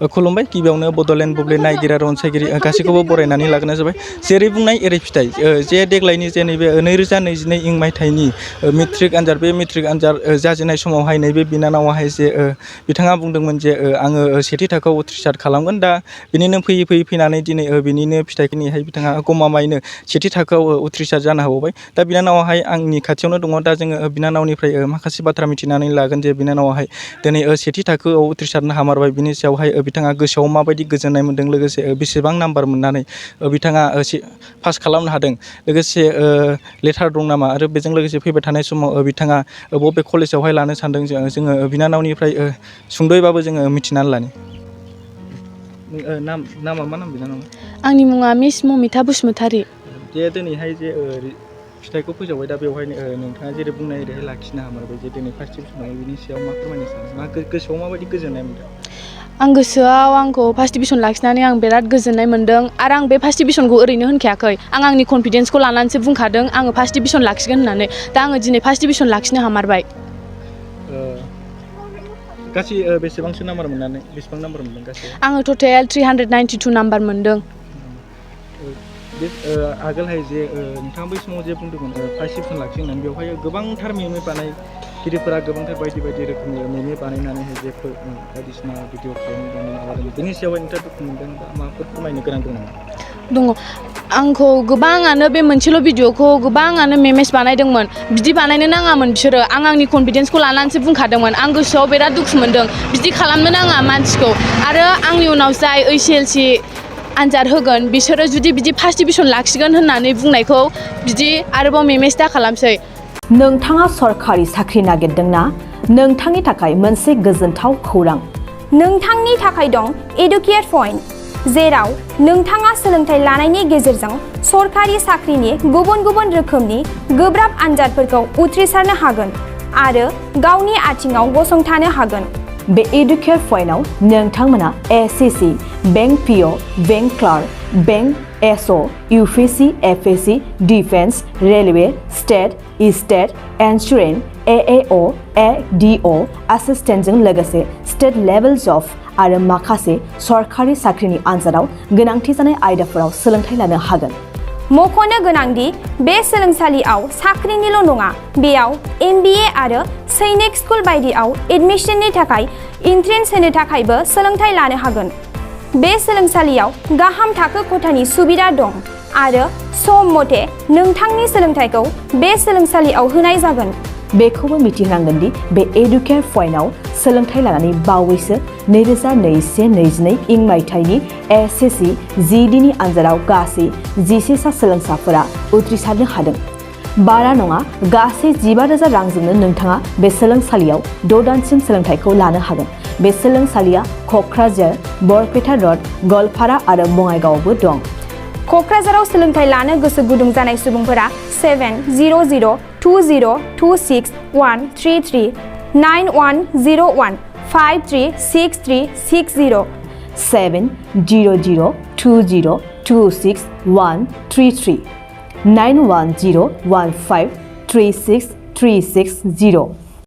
खुलुमबाय गिबियावनो बड'लेण्ड बुब्लि नायगिरि आरो अनसायगिरि गासैखौबो बरायनानै लाग्रोनाय जाबाय जेरै बुंनाय एरै फिथाइ जे देग्लायनि जे नैबे 2022 इं मायथाइनि मेट्रिक आनजाद बे मेट्रिक आनजाद जाजेननाय समावहाय नैबे बिनानावाहाय जे बिथाङा बुंदोंमोन जे आङो सेथि थाखोआव उथ्रिसार खालामगोन दा बिनिनो फैयै फैनानै दिनै बिनिनो फिथाइखौहाय बिथाङा गमामायैनो सेथि थाखोआव उथ्रिसार जानो हाबावबाय दा बिनानावाहाय आंनि खाथियावनो दङ दा जोङो बिनानावनिफ्राय माखासे बाथ्रा मिथिनानै लागोन जे बिनानावाहाय दिनै सेथि थाखोआव उथ्रिसारनो हामारबाय बिनि सायावहाय बिथाङा गोसोआव माबायदि गोजोननाय मोन्दों लोगोसे बेसेबां नाम्बार मोननानै बिथाङा पास खालामनो हादों लोगोसे लेटार दं नामा आरो बेजों लोगोसे फैबाय थानाय समाव बिथाङा बबे कलेजावहाय लानो सानदों जोङो बिनानावनिफ्राय सुंद'यैबाबो जोङो मिथिनानै लानि नामा मा नाम बिनानाव आंनि मुङा मिस ममिता बसुमतारी जे दिनैहाय जे फिथाइखौ फोजावबाय दा बेवहाय नोंथाङा जेरै बुंनाय ओरैहाय लाखिनो हामारबाय जे दिनै फार्स्ट डिभिजनाव बिनि सायाव मा फोरमायनो सानो मा गोसोआव माबायदि गोजोननाय मोनदों आं गोसोआव आंखौ फार्स्ट डिभिजन लाखिनानै आं बिराद गोजोननाय मोन्दों आरो आं बे फार्स्ट डिभिजनखौ ओरैनो होनखायाखै आं आंनि कनफिडेन्सखौ लानानैसो बुंखादों आङो फार्स्ट डिभिजन लाखिगोन होननानै दा आङो दिनै फार्स्ट डिभिजन लाखिनो हामारबाय गासै बेसेबांसो नाम्बार मोननानै बेसेबां नाम्बार मोनदों गासै आङो टटेल 392 नाम्बार मोन्दों बे आगोलहाय जे नोंथाङा बै समाव जे बुंदोंमोन फार्स्ट डिभिजन लाखियो होननानै बेवहाय गोबांथार मेमे बानायगिरिफोरा गोबांथार बायदि रोखोमनि मेमे बानायनानैहाय जे बायदिसिना भिडिअ खालामनानै माबादों बेनि सायावहाय नोंथाङा दुखु मोनदों बा माबाफोर फोरमायनो गोनां दं नामा दङ आंखौ गोबाङानो बे मोनसेल' भिडिअखौ गोबाङानो मेमेस बानायदोंमोन बिदि बानायनो नाङामोन बिसोरो आं आंनि कनफिडेन्सखौ लानानैसो बुंखादोंमोन आं गोसोआव बिराद दुखु मोन्दों बिदि खालामनो नाङा मानसिखौ आरो आंनि उनाव जाय HLC आनजाद होगोन बिसोरो जुदि बिदि फार्स्ट डिभिजन लाखिगोन होननानै बुंनायखौ बिदि आरोबाव मेमेस दा खालामसै नोंथाङा सरखारि साख्रि नागिरदोंना नोंथांनि थाखाय मोनसे गोजोनथाव खौरां नोंथांनि थाखाय दं एडुकेट पइन्ट जेराव नोंथाङा सोलोंथाइ लानायनि गेजेरजों सरखारि साख्रिनि गुबुन रोखोमनि गोब्राब आनजादफोरखौ उथ्रिसारनो हागोन आरो गावनि आथिङाव गसंथानो हागोन बे एडुकेट पइन्टआव नोंथांमोना SSC bank PO bank clerk bank SO UPSC FSC defence railway state insurance AAO ADO एसिस्टेन्टजों लोगोसे स्टेट लेभेल जब आरो माखासे सरखारि साख्रिनि आनजादाव गोनांथि जानाय आयदाफोराव सोलोंथाइ लानो हागोन मख'नो गोनांदि बे सोलोंसालियाव साख्रिनिल' नङा बेयाव MBA आरो सैनिक स्कुल बायदियाव एडमिशननि थाखाय एन्ट्रेन्स होनो थाखायबो सोलोंथाइ लानो हागोन बे सोलोंसालियाव गाहाम थाखो खथानि सुबिदा दं आरो सम मथे नोंथांनि सोलोंथाइखौ बे सोलोंसालियाव होनाय जागोन बेखौबो मिथिनांगोन दि बे एडुकेट पइन्टआव सोलोंथाइ लानानै बावैसो 2021-22 इं मायथाइनि SSC GDनि आनजादाव गासै 11 सा सोलोंसाफोरा उथ्रिसारनो हादों बारा नङा गासै 15,000 रांजोंनो नोंथाङा बे सोलोंसालियाव 6 दानसिम सोलोंथाइखौ लानो हागोन बे सोलोंसालिया क'क्राझार बरपेटा रड गवालपारा आरो बङाइगावआवबो दं क'क्राझाराव सोलोंथाइ लानो गोसो गुदुं जानाय सुबुंफोरा 70020261133 9101 536360 70020261133 9101536360